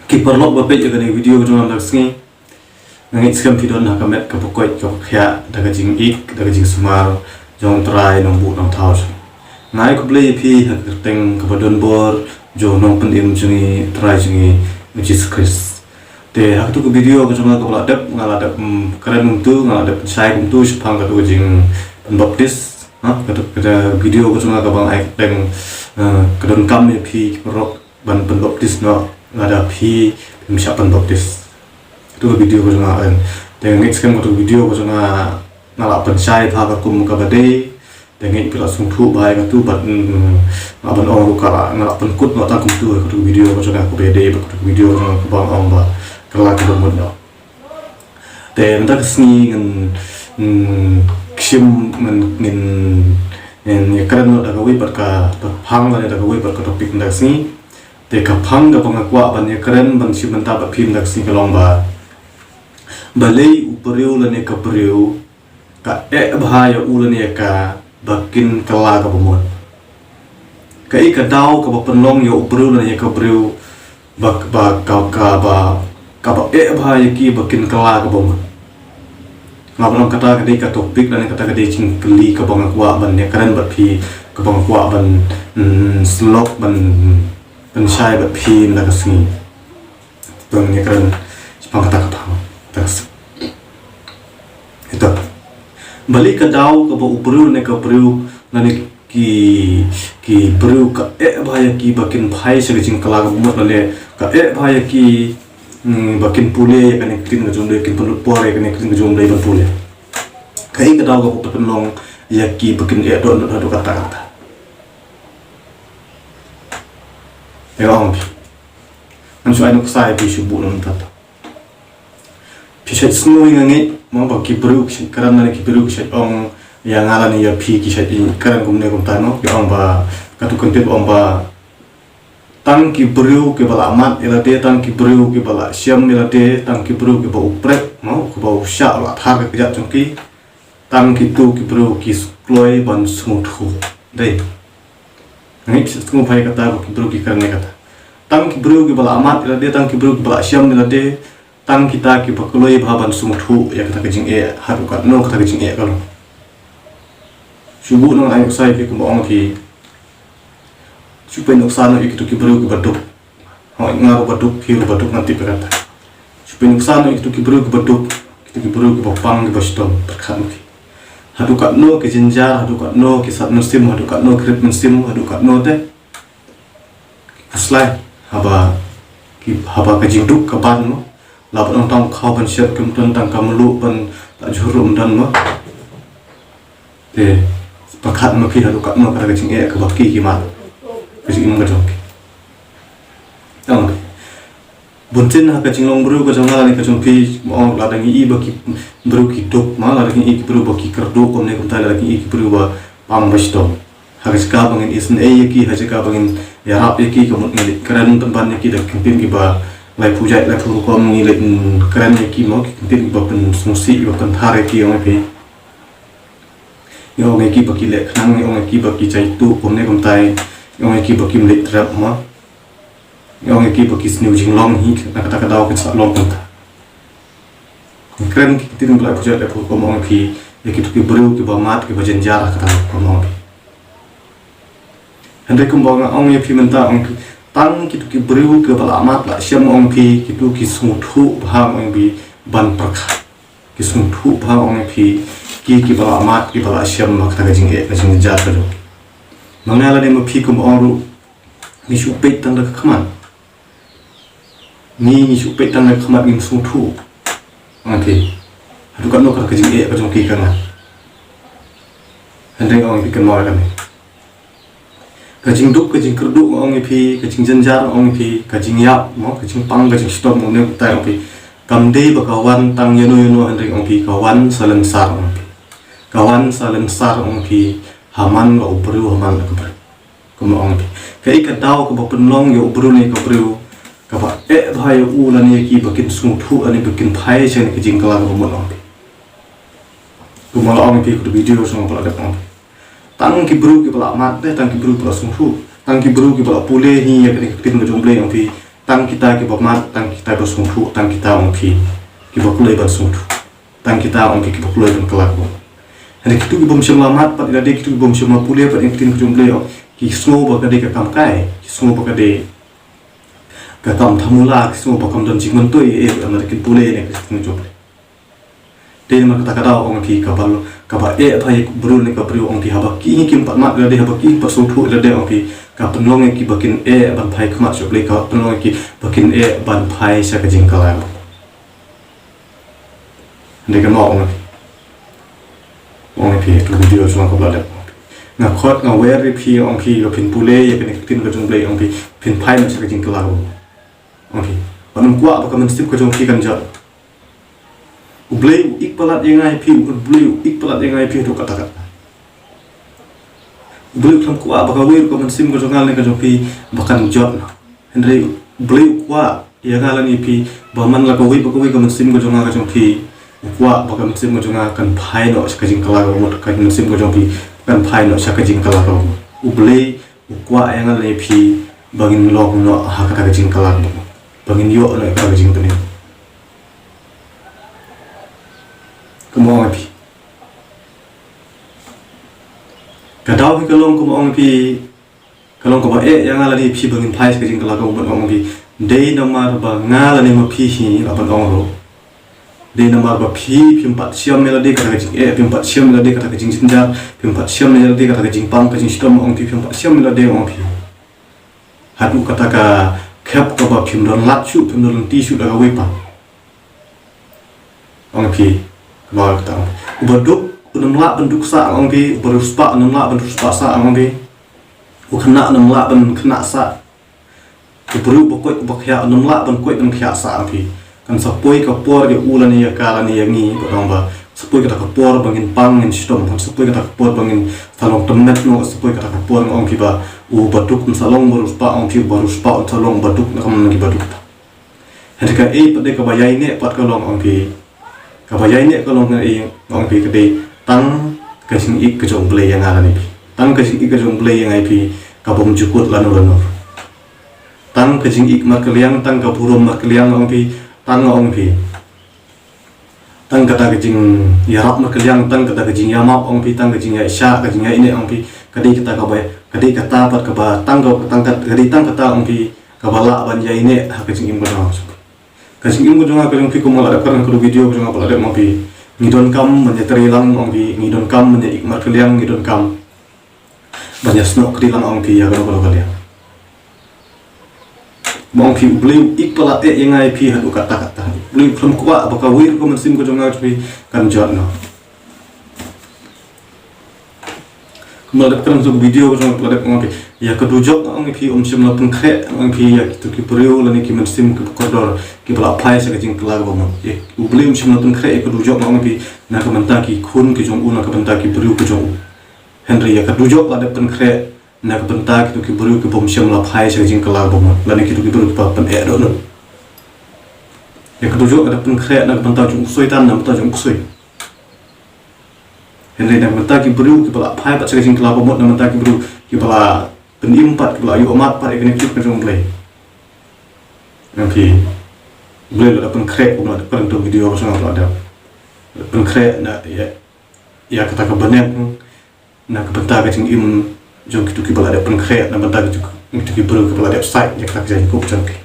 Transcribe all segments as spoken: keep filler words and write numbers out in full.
Ki paralok ba peit ïa kane ka video ka jong nga mynta ka sngi, nga ngeit skhem phi don ha ka met kaba koit kaba khiah da ka jingïeit da ka jingsumar jong U Trai Nongbuh Nongthaw. Nga ai khublei ïa phi ha ka kyrteng kaba donbor jong U Nongpynim jong ngi, U Trai jong ngi, U Jisu Khrist. Te ha katu ka video ka jong nga kaba la dep, nga la dep, mm, kren kumtu, nga la dep shai kumtu shaphang katu ka jingpynbaptis. Ha, katu ka video ka jong nga kaba nga ai kyrteng, eh, ka donkam ïa phi ki paralok ban pynbaptis noh lada phi phim shah pynbaptis. Katu ka video ka jong nga, eh. Te nga ngeit skhem katu ka video ka jong nga, nga la pynshai bha ka kum kaba dei. Te nga ngeit phi la sngewthuh bha ïa katu bad, mm, nga ban ong ruh ka la, nga la pynkut noh tang kumtu ha katu ka video ka jong nga kaba dei bad katu ka video ka jong nga kaba ong ba kylla kaba mut noh. Te mynta ka sngi ngin, mm, shim ngin, ngin, ngin ïakren noh da kawei pat ka, ka phang lane da kawei pat ka topic mynta ka sngi. Te ka phang kaba nga kwah ban ïakren ban shim bynta bad phi mynta ka sngi ka long ba, balei u briew lane ka briew ka eh bha ïa u lane ïa ka ba kin kylla kaba mut. Kaei ka daw kaba pynlong ïa u briew lane ïa ka briew ba, ba, ka, ka, ba, kaba eh bha ïa ki ba kin kylla kaba mut. Nga ban ong kata ka dei ka topic lane kata ka dei jingkylli kaba nga kwah ban ïakren bad phi, kaba nga kwah ban, mm, sylok ban, ban shai bad phi mynta ka sngi. Tang ïakren shaphang kata ka phang. Kata ka s-, ito. Balei ka daw kaba u briew ne ka briew lane ki, ki briew ka eh bha ïa ki ba kin phai sha ka jingkylla kaba mut lane ka eh bha ïa ki, mm, ba kin pule ïa kane ka ktien ka jong U Blei, kin pynlut por ïa kane ka ktien ka jong U Blei ban pule. Kaei ka daw kaba pynlong ïa ki ba kin eh dohnud haduh katta katta. Te nga ong phi. Ngan shu ai nuksa ïa phi shu buh na mynta. Phi shait sngew ïa nga ngeit, mo, ba ki briew ki shait kren lane ki briew ki shait ong ïa nga lane ïa phi ki shait kren kumne kumta, no, ki ong ba, katu ka tip ong ba, tang ki briew kiba la mad ïa lade, tang ki briew kiba la shem ïa lade, tang ki briew kiba u prep, mo, kiba u shah la thar ka kjat jong ki. Tang kitu ki briew ki kloi ban sngewthuh. Dei. Nga ngeit phi sngewbha ïa kata ba ki briew ki kren ïa kata. Tang ki briew kiba la mad ïa lade, tang ki briew kiba la shem ïa lade, tang kita kiba kloi bha ban sngewthuh ïa kata ka jingeh, haduh katno kata ka jingeh ka long. Shu buh ngan ai nuksa ïa phi kumba ong phi. Shu peit nuksa noh ïa kitu ki briew kiba duk. Hooid, nga ruh ba duk, phi ruh ba duk, ngan tip ïa kata. Shu peit nuksa noh ïa kitu ki briew kiba duk, kitu ki briew kiba pang kiba shitom, pyrkhat noh phi. Haduh katno ki jynjar, haduh katno ki sat mynsiem, haduh katno ki rit mynsiem, haduh katno te ki khuslai, haba ki, haba ka jingduk ka ban, mo. La ban ong tang khaw ban shet kum don, tang ka mluh ban la jhur ruh ym don, mo. Te pyrkhat ma phi haduh katno kata ka jingeh kaba ki ki mad. Ka jingim ka jong ki. Tang phi. Bun sien ha ka jinglong briew ka jong nga lane ka jong phi, mo, lada ngi i ba ki briew ki duk, mo, lada ngi i ki briew ba ki kyrduh kumne kumtai, lada ngi i ki briew ba pang ba shitom. Ha ka jaka ba ngin isynei ïa ki, ha ka jaka ba ngin ïarap ïa ki, ka mut ngi leit kren pynban ïa ki da ki ktien kiba laiphew jait laiphew rukom, ngi leit kren ïa ki, mo, ki ktien kiba pynsngewsih, kiba pynthar ïa ki, ong ïa phi. Ngi ong ïa ki ba ki leh khnang, ngi ong ïa ki ba ki jaituh kumne kumtai, ngi ong ïa ki ba kim leit rep, mo. Ngi ong ïa ki ba ki sniew jinglong hi, na kata ka daw kin sa long kumta. Ngi kren ki ktien ba laiphew jait laiphew rukom, ong ïa phi, ïa kitu ki briew kiba mad kiba jynjar ha kata ka rukom, ong ïa phi. Hynrei kumba nga ong ïa phi mynta, ong phi, tang kitu ki briew kiba la mad la shem, ong phi, kitu ki sngewthuh bha, ong phi, ban pyrkhat. Ki sngewthuh bha, ong phi, ki kiba la mad kiba la shem ha kata ka jingeh ka jingjynjar ka jong ki. Ma nga lane ma phi kumba ong ruh, ngi shu peit tang da ka khmat. Ngi, ngi shu peit tang da ka khmat, ngim sngewthuh. Ong phi, haduh katno kata ka jingeh ka jong ki ka ngat. Hynrei ong phi, kynmaw ïa kane. Ka jingduk, ka jingkyrduh, ong ïa phi, ka jingjynjar, ong ïa phi, ka jingïap, mo, ka jingpang, ka jingshitom, ong ïa phi, ong phi. Kam dei ba ka wan tang ïano ïano, hynrei ong phi, ka wan sa lynsar, ong phi. Ka wan sa lynsar, ong phi, ha man la u briew, ha man la ka briew. Kumba ong phi. Kaei ka daw kaba pynlong ïa u briew ne ka briew kaba eh bha ïa u lane ïa ki ba kin sngewthuh lane ba kin phai sha ka jingkylla kaba mut, ong phi. Kumba la ong phi, katu video sngewbha la dep, ong phi. Tang ki briew kiba la mad te, tang ki briew kiba la sngewthuh, tang ki briew kiba la pule hi ïa kane ka ktien ka jong U Blei, ong phi, Tang kita kiba mad, tang kita kiba sngewthuh, tang kita ong phi kiba kloi ban sngewthuh. Tang kita ong phi kiba kloi ban kylla ka bamut. Hynrei kito ki bym shym la mad pat ïa lade, kito ki bym shym la pule pat ïa ka ktien ka jong U Blei, ki sngew ba ka dei ka kam kai, ki sngew ba ka dei ka kam thamula, ki sngew ba kam don jingmyntoi, eh, hynrei kin pule ïa ka ktien ka jong U Blei. Te namar kata ka daw ong phi kaba, kaba eh phai briew ne ka briew ong phi haba ki hi kim pat mad ïa lade, haba ki hi pat sngewthuh ïa lade ong phi, ka pynlong ïa ki ba kin eh ban phai khmat sha U Blei, ka pynlong ïa ki ba kin eh ban phai sha ka jingkylla. Hynrei ka mut ong phi, ong phi tu video shuwa kaba la dep. Nga khot nga wer ïa phi ong phi ba phin pule ïa kane ka ktien ka jong U Blei ong phi, phin phai noh sha ka jingkylla. Ong phi, ban ym kwah ba ka mynsiem ka jong phi kan jot. U Blei u ik palat ïa nga ïa phi, U Blei u ik palat ïa nga ïa phi haduh katta katta. U Blei u khlem kwah ba kawei ruh ka mynsiem ka jong nga ne ka jong phi ba kan jot. Hynrei U Blei u kwah ïa nga lane ïa phi ba man la kawei pa kawei ka mynsiem ka jong nga ka jong phi, u kwah ba ka mynsiem ka jong nga kan phai noh sha ka jingkylla ka bamut, ka mynsiem ka jong phi kan phai noh sha ka jingkylla ka bamut. U Blei u kwah ïa nga lane ïa phi ba ngin long noh ha kata ka jingkylla ka bamut, ba ngin ïoh noh ïa kata ka jingpynim. Kumba ong ïa phi, ka daw hi ka long kumba ong ïa phi, ka long kaba eh ïa nga lane ïa phi ba ngin phai sha ka jingkylla ka bamut, ong ïa phi. Dei namar ba nga lane ma phi hi lah ban ong ruh. Dei namar ba phi phim pat shem ïa lade kata ka jingeh, phim pat shem ïa lade kata ka jingjynjar, phim pat shem ïa lade kata ka jingpang ka jingshitom, ong phi, phim pat shem ïa lade ong phi. Haduh kata ka khep kaba phim don lad shuh, phim don lynti shuh da kawei pat. Ong phi, kaba kata ong phi. Uba duk un ym lah ban duk sah ong phi, uba riewspah un ym lah ban riewspah sah ong phi. U khynnah un ym lah ban khynnah sah. U briew uba koit uba khiah un ym lah ban koit ban khiah sah ong phi. Kan sa poi ka por ïa u lane ïa ka lane ïa ngi, ba dang ba sa poi kata ka por ba ngin pang ngin shitom, kan sa poi kata ka por ba ngin sa long tymmen noh, sa poi kata ka por ong phi ba uba duk un sa long uba riewspah ong phi, uba riewspah un sa long uba duk na ka bynta kiba duk. Hynrei kaei pat de kaba ïaineh pat ka long ong phi. Kaba ïaineh ka long kaei ong phi, ka dei tang ka jingïeit ka jong U Blei ïa nga lane ïa phi. Tang ka jingïeit ka jong U Blei ïa nga ïa phi ka bym jukut lano lano. Tang ka jingïeit markylliang, tang ka burom markylliang ong phi, tang ong phi. Tang kata ka jingïarap markylliang, tang kata ka jingïamap ong phi, tang ka jingïaishah, ka jingïaineh ong phi, ka dei kata kaba, ka dei kata pat kaba tang ka, tang ka, ka dei tang kata ong phi kaba lah ban ïaineh ha ka jingim ka jong nga. Ka jingim ka jong nga ka jong phi kumba la dep kren ha ka video ka jong nga ba la dep ong phi. Ngi donkam ban ïatrei lang ong phi, ngi donkam ban ïa-ïeit markylliang, ngi donkam ban ïasnoh kti lang ong phi ïa kano kano ka liang. Ba ong phi U Blei u ik palat eh ïa nga ïa phi haduh katta katta. U Blei u khlem kwah ba kawei ruh ka mynsiem ka jong nga jong phi kan jot noh. Kumba la dep kren ha ka video ka jong nga ba la dep ong phi. Ïa ka dujok nga ong ïa phi um shym la pynkhreh ong ïa phi ïa kito ki briew lane ki mynsiem kiba kordor kiba la phai sha ka jingkylla kaba mut. Ïa U Blei um shym la pynkhreh ïa ka dujok nga ong ïa phi na ka bynta ki khun ki jong u, na ka bynta ki briew ki jong u. Hynrei ïa ka dujok la dep pynkhreh na ka bynta kito ki briew ki bym shym la phai sha ka jingkylla kaba mut, lane kito ki briew kiba pyneh dohnud. Ïa ka dujok la dep pynkhreh na ka bynta jong u Soitan, na ka bynta jong u ksuid. Hynrei na ka bynta ki briew kiba la phai pat sha ka jingkylla kaba mut, na ka bynta ki briew kiba la pynim pat, kiba la ïoh ummat pat ïa kane ka ktien ka jong U Blei. Ong phi, U Blei la dep pynkhreh, kumba la dep kren ha ka video ka jong nga ba la dep. Pynkhreh na ïa, ïa kata ka bneng, na ka bynta ka jingim jong kito kiba la dep pynkhreh, na bynta kito, kito ki briew kiba la dep sait ïa kata ka jingkup jong ki.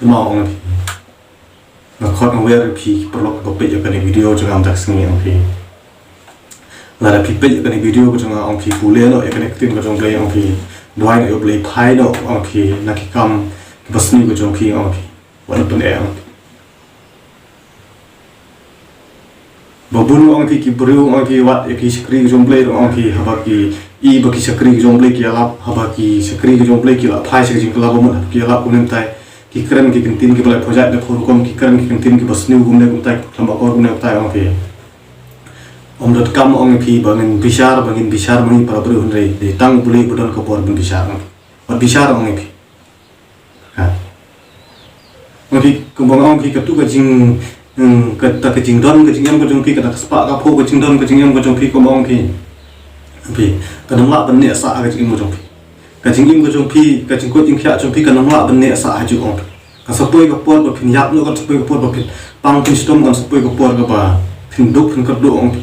Kumba ong phi. Nga khot nga wer ïa phi ki paralok kiba peit ïa kane video jong nga mynta ka sngi ong phi. Lada phi peit ïa kane video ka jong nga ong phi, pule noh ïa kane ka ktien ka jong U Blei ong phi. Duwai noh ïa U Blei, phai noh ong phi na ki kam kiba sniew ka jong phi ong phi. Wat pyneh ong phi. Ba bun ong phi ki briew ong phi wat ïa ki shakri ka jong U Blei ong phi, haba ki i ba ki shakri ka jong U Blei ki ïalap, haba ki shakri ka jong U Blei ki la phai sha ka jingkylla kaba mut, ki ïalap kumne kumtai, ki kren ki kyntien kiba la pynjah ne pynrukom, ki kren ki kyntien kiba sniew kumne kumtai, kiba khlem akor kumne kumtai ong phi. Ym donkam ong phi ba ngin bishar, ba ngin bishar ma ngi para briew, hynrei dei tang U Blei ba don ka bor ban bishar ong phi. Wat bishar ong phi. Ha. Ong phi, kumba nga ong phi, katu ka jing, hmm, kata ka jingdon ka jingem ka jong phi, kata ka spah ka phew ka jingdon ka jingem ka jong phi, kumba ong phi. Ong phi, kan ym lah ban neh sah ka jingem ka jong phi. Ka jingim ka jong phi, ka jingkoit jingkhiah jong phi kan ym lah ban neh sah hajuh, ong phi. Kan sa poi ka por ba phin ïap noh, kan sa poi ka por ba phin pang phin shitom, kan sa poi ka por kaba phin duk phin kyrduh, ong phi.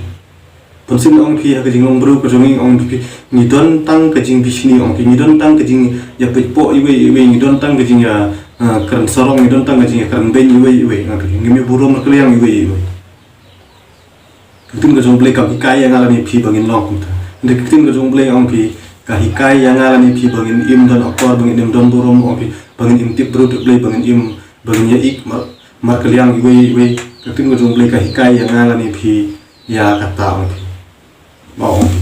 Pynshim, ong phi, ha ka jinglong briew ka jong ngi, ong phi, ngi don tang ka jingbishni, ong phi, ngi don tang ka jingïapeit poh iwei iwei, ngi don tang ka jingïa, ah, kren sarong, ngi don tang ka jingïakren beiñ iwei iwei, ong phi, ngim ïa burom markylliang iwei iwei. Ka ktien ka jong U Blei kam hikai ïa nga lane phi ba ngin long kumta. Hynrei ka ktien ka jong U Blei, ong phi, ka hikai ïa nga lane phi ba ngin im don akor, ba ngin im don burom, ong phi, ba ngin im tip briew tip Blei, ba ngin im, ba ngin ïa ïeit mar, markylliang iwei iwei. Ka ktien ka jong U Blei ka hikai ïa nga lane phi ïa kata, ong phi. Ba, ong phi.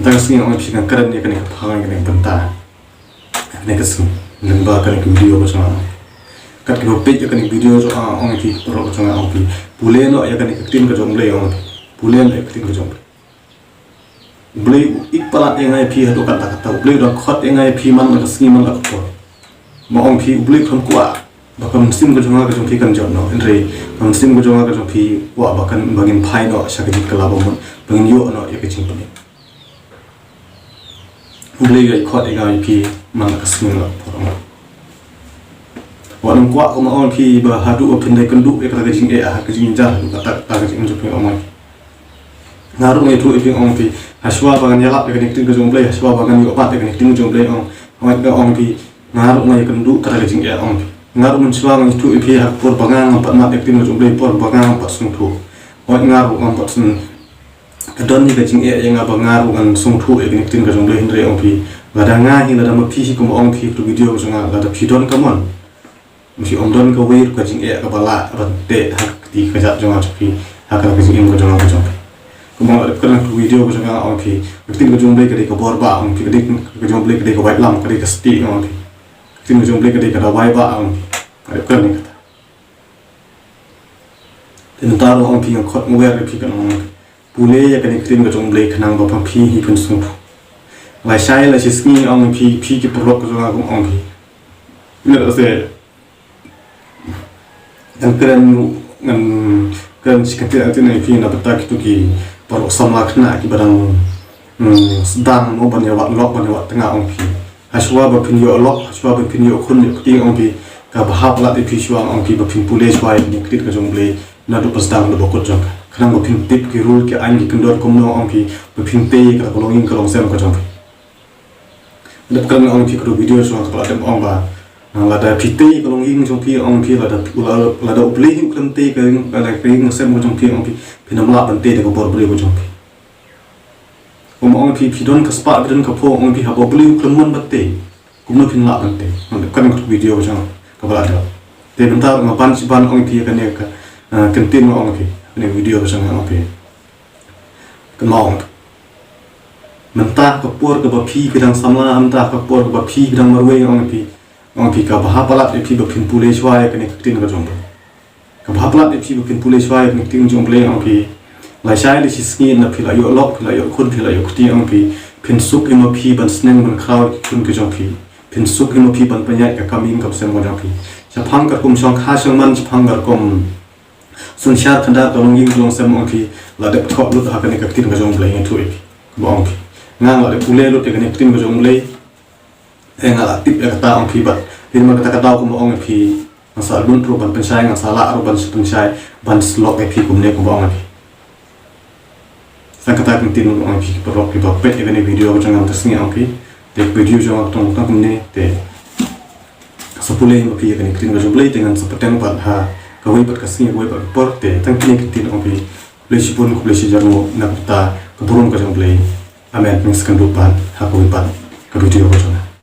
Mynta ka sngi, ong phi, nga kren ïa kane ka phang, ïa kane ka bynta. Ïa kane ka sngi, lyngba kane ka video ka jong nga. Kat kiba peit ïa kane ka video jong nga, ong phi, paralok ka jong nga, ong phi, pule noh ïa kane ka ktien ka jong U Blei, ong phi. Pule noh ïa ka ktien ka jong U Blei. U Blei u ïeit palat ïa nga ïa phi haduh katta katta. U Blei u dang khot ïa nga ïa phi man la ka sngi man la ka por. Ma, ong phi, U Blei u khlem kwah ba ka mynsiem ka jong nga ka jong phi kan jot noh. Hynrei ka mynsiem ka jong nga ka jong phi kwah ba kan, ba ngin phai noh sha ka jingkylla ba mut, ba ngin ïoh noh ïa ka jingpynim. U Blei u ïai khot ïa nga ïa phi man la ka sngi man la ka por. Wat nym kwah, ong, ong phi, ba haduh ba phin dei kynduh ïa kata ka jingeh ha ka jingjia haduh katta katta ka jingim jong phi, ong. Nga ruh nga ïathuh ïa phi, ong phi, hashwa ba ngan ïalap ïa kane ka ktien ka jong U Blei, hashwa ba ngan ïoh bat ïa kane ka ktien ka jong U Blei, ong, ong, ong phi, nga ruh nga ïakynduh kata ka jingeh, ong phi. Nga ruh mynshuwa nga ïathuh ïa phi ha ka por ba nga ngam pat mad ïa ka ktien ka jong U Blei, por ba nga ngam pat sngewthuh. Ong, nga ruh ngam pat sngewthuh. Ka don hi ka jingeh ïa nga ba nga ruh ngan sngewthuh ïa kane ka ktien ka jong U Blei, hynrei, ong phi, lada nga hi, lada ma phi hi, kumba ong phi ha ka video ka jong nga, lada phi don ka mon, ma phi ym don kawei ruh ka jingeh kaba lah ban teh ha ka kti kajat jong nga jong phi, ha ka jingim ka jong nga ka jong phi. Kumba nga la dep kren ha ka video ka jong nga, ong phi, ka ktien ka jong U Blei ka dei ka bor ba, ong phi, ka dei ka jong U Blei ka dei ka waitlam, ka dei ka stieh, ong phi. Ka ktien ka jong U Blei ka dei ka dawai ba, ong phi. Nga la dep kren ïa kata. Te mynta ruh, ong phi, nga khot nga wer ïa phi, kan ong, pule ïa kane ka ktien ka jong U Blei khnang ba phi hi phin sngewthuh. Lashai lashisngi, ong phi, phi ki paralok ka jong nga, kum ong phi. Ngan sa ngan kren, ngan kren shi kyntien kyntien ïa phi na bynta kito ki paralok samla khynnah kiba dang, mm, sdang mo ban ïa wad lok, ban ïa wad tnga, ong phi. Hashwa ba phin ïoh lok, hashwa ba phin ïoh khun ïoh kti, ong phi, kaba hap lad ïa phi shuwa, ong phi, ba phin pule shuwa ïa kane ka ktien ka jong U Blei naduh ba sdang haduh ba kut jong ka. Khnang ba phin tip ki rule ki aiñ ki kyndon kumno, ong phi, ba phin tei ïa kata ka longïing ka longsem ka jong phi. Dep kren, ong phi, ha ka video jong nga kaba la dep ong ba, ah, lada phi tei ïa ka longïing jong phi, ong phi, lada, lada, lada U Blei hi u khlem tei ïa ka ïing, ïa ka ïing ka sem ka jong phi, ong phi, phin ym lah ban tei da ka bor briew ka jong phi. Kum ong phi, phi don ka spah, phi don ka phew, ong phi, haba U Blei u khlem mon ban tei, kumno phin lah ban tei? Nga dep kren ha ka video ka jong nga kaba la dep. Te mynta nga ban shi ban, ong phi, ïa kane ka, ah, kyntien, ong phi, kane ka video ka jong nga, ong phi. Kynmaw, ong phi, mynta ka por kaba phi ki dang samla, mynta ka por kaba phi ki dang marwei, ong phi, ong phi, kaba hap palat ïa phi ba phin pule shuwa ïa kane ka ktien ka jong U Blei. Kaba hap palat ïa phi ba phin pule shuwa ïa kane ka ktien ka jong U Blei, ong phi. Lashai lashisngi, ynda phi la ïoh lok, phi la ïoh khun, phi la ïoh kti, ong phi, phin suk hi ma phi ban sneng ban khraw ïa ki khun ki jong phi. Phin suk hi ma phi ban pynïaid ka kam ïing kam sem ka jong phi. Shaphang ka rukom shongkha shongman, shaphang ka rukom synshar khyndaw, ka longïing ka longsem, ong phi, la dep thoh lut ha kane ka ktien ka jong U Blei, nga ïathuh ïa phi. Kumba ong phi, nga la dep pule lut ïa kane ka ktien ka jong U Blei. Eh, nga la tip ïa kata, ong phi, bad phi, namar kata ka daw kumba ong phi, nga sa lut ruh ban pynshai, nga sa lah ruh ban pynshai, ban sylok ïa phi kumne, kumba ong phi. Sa kata ka ktien, ong phi, ki paralok kiba peit ïa kane ka video ka jong nga mynta ka sngi, ong phi. Te ka video jong nga ka long tang kumne, te sa pule ma phi ïa kane ka ktien ka jong U Blei, te ngan sa pateng pat ha kawei pat ka sngi, kawei pat ka por, te tang kine ki ktien, ong phi. Khublei shibun, khublei shihajar nguh na ka bynta ka burom ka jong U Blei. Amen. Ngin sa ïakynduh pat ha kawei pat ka video ka jong nga.